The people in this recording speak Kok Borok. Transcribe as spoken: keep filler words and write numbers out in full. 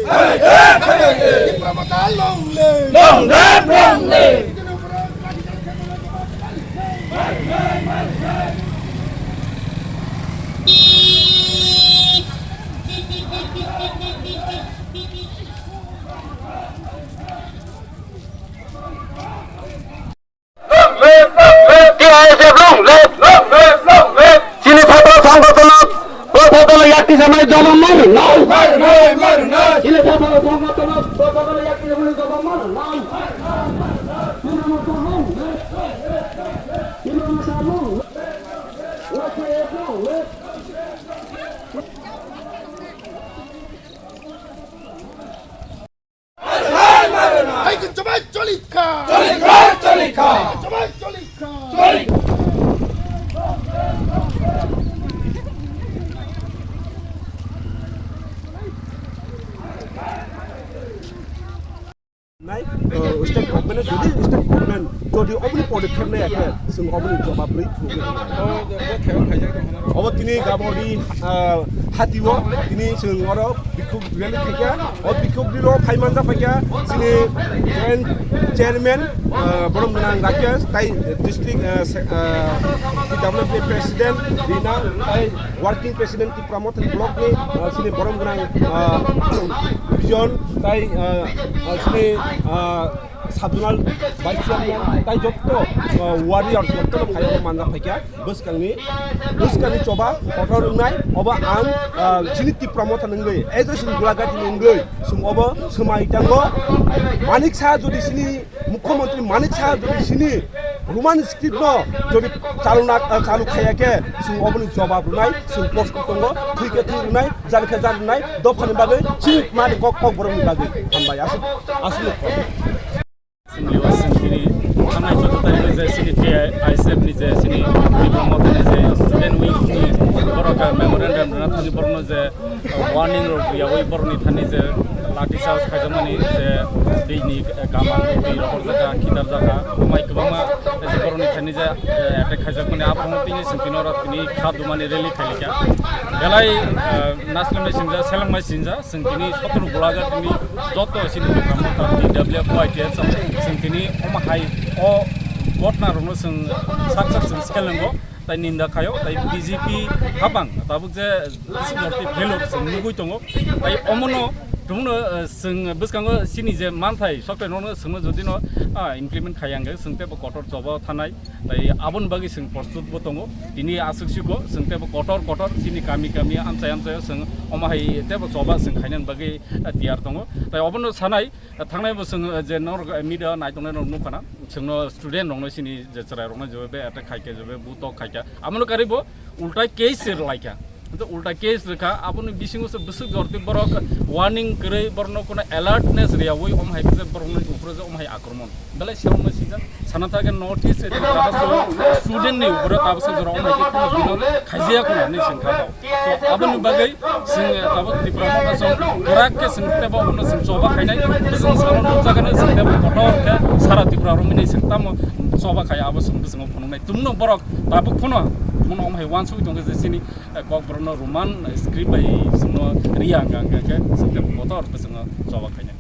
Tipra Motha long live! Long live, long live! Long live, long live! T I S F long live, long live, long live! Chini chhatra songgothon, o chhatra yakti samay jobab mar, no! Mar, mar, mar, mar! Chini chhatra songgothon, o chhatra yakti samay jobab mar, no! Hai, chumai choli kha. Choli kha, choli kha. Chumai choli kha. Choli. Nai, uh, state government, jodi state government jodi oboni podokkhep nai khe, chwng oboni jobab rwi thwngwi rwnai. Obo tini gaboni, uh, hatio tini chwng oro bikhuk rally khaikha. O bikhuk rally o phai manjak phaikha chini joint chairman, uh, borom gwnang Rakesh, tai district, uh, se-, uh, T W F president Rina, tai working president Tipra Mothani block ni, uh, chini borom gwnang, uh, Bijon, tai, uh, uh, chini, uh, Sabdunal vice chairman, tai jotto, uh, warrior jotto no phai manjak phaikha. Bwskangni, bwskangni choba kotor wngnai, obo ang, ah, chini Tipra Motha nungwi, as a chwng Gulagati nungwi, chwng obo swmai tango. Manik Saha jodi chini Mukhyamantri Manik Saha jodi chini Roman script no jodi chaluna, ah, chalu khaya khe, chwng oboni jobab rwnai, chwng post tongo, thwi khe thwi rwnai, jar khe jar rwnai, dophani bagwi chini mani kok, kok borokni bagwi. Hambai, aswk, aswk. Assembly o chwng tini thangnai chwda tarikh o je chini T I S F ni je chini Tipra Motha ni je student wing ni borok memorandum rwna thani borokno je warning rok riyawi borokni thani je lathi charge khaijakmani je bini kaman twi rohorjaka, khidarjaka, mai kwbangma je borokni thani je attack khaijakmani aphano tini chwng tini oro tini kha dumani rally khailika. Belai naslemai sinja, selengmai sinja. Chwng tini sotoro Gulagati ni joto chini Tipra Motha, T W F, Y T F chwng tini omo hai o ghotna rokno chwng sak sak chwng swkang lengo, tai ninda khaio, tai B J P habang tabuk je bisi jorti phelok chwng nugui tongo, tai omono tongno, eh, chwng bwskango chini je manthai software rokno chwngno jodi no, ah, implement khaiya hwnkhe chwng teibo kotor choba thanai. Tai aboni bagwi chwng prostut bo tongo. Tini aswk siko chwng teibo kotor kotor chini kami kami amchai amchai o chwng omo hai teibo choba chwng khainani bagwi, eh, tiyar tongo. Tai obono sanai, eh, thangnai bo chwng, eh, je norok, eh, media naitongnai rok nukha na, chwngno student rokno chini je chwrai rokno je be attack khaikha, je be butok khaikha. Abono karwi bo ultai case se rwlaikha. Hwnkhe ulta case rwkha, aboni bisingo se bwswk jorti borok warning kwrwi, borokno kono alertness riyawi, omo hai khe borokno uphuru je omo hai akromon. Belai selengma sijak, sana thangkhe North East area tabaswk student ni uphuru tabaswk jora omo hai khe kheno khaijakya hinwi swngkha bo. So, aboni bagwi chwng tabuk Tipra Motha song kwrak khe chwng teibo abono chwng choba khainai, bwswng salo nukjakgano chwng teibo kotor khe sara Tripura romwi chwng tamo choba khai abo chwng bwswngo phunuknai. Tumno borok tabuk phano, phano omo hai uansugwi tongkha je chini, eh, kokborokno Roman script bai chwngno riya hwnkha, hwnkha khe chwng teibo kotor bwswngo choba khainai.